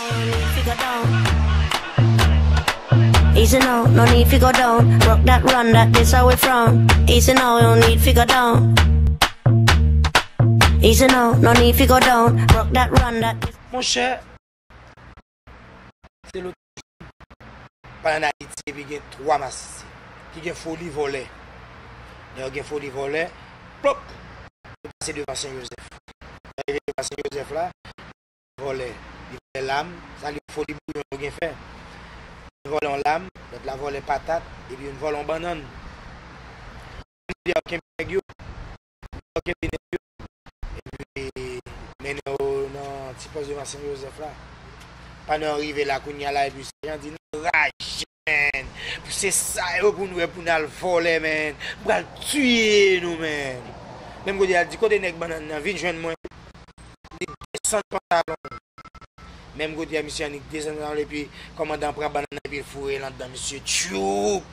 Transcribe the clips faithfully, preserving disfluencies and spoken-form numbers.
Need fi go down. Easy now, no need fi go down. Rock that, run that, this how we from. Easy now, no need fi go down. Easy now, no need fi go down. Rock that, run that. Monchè, se lòt jou. Pale ann Ayiti epi gen twa masisi ki gen foli vòlè. Lè yo gen foli vòlè, plòp, yo pase devan Sen Jozèf. Lè yo rive devan Sen Jozèf la, vòlè, li vòlè lam, sa li foli bouyon yo gen fè. Youn vòlè yon lam, lòt la vòlè patat, epi youn vòlè yon bannann. Yo kenbe nèg yo, yo kenbe nèg yo, epi mennen yo nan ti pòs devan Sen Jozèf la. Pandan yo rive la, kounye a la, epi Sen Jan di, "Nou raje, menn. Se sa yo pou n wè pou n al vòlè, menn. M pral tiye nou, menn." Menm kote a di, "Kote nèg bannann nan? Vin jwenn mwen." Li desann pantalon l. Menm kote a, misye annik desann nan, epi kòmandan an pran bannann nan epi l foure l anndan misye. Tchoup!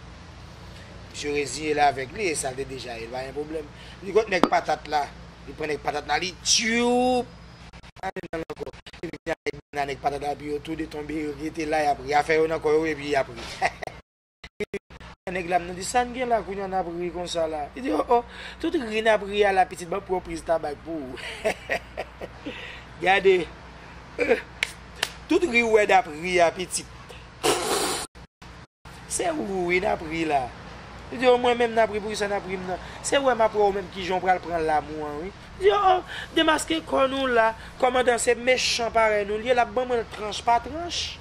Misye reziye l avèk li, e sa l te deja ye, l pa gen pwoblèm. Li kot nèg patat la, li pran nèg patat la, li tchoup! Pa menm nan l ankò. Epi vin avèk bannann nèg patat la, epi yo tou de tonbe, yo rete la, y ap ri. Afè yo nan kò yo, epi y ap ri. Nèg la, m nan di, "Sa n gen la kounye a n ap ri konsa la?" Li di, "O, o, tout ri n ap ri a la, pitit, ban pou yon priz tabak pou ou." Gade. Eh, tout ri ou wè n ap ri a, pitit, se ou wi n ap ri la. Li di, "O, mwen menm n ap ri, poukisa n ap ri m nan? Se wè m ap wè ou menm kijan w pral pran lam ou an wi." Li di, "O, o, demaske kò nou la. Kòmandan se mechan parèy nou l ye, l ap ban mwen l tranch pa tranch."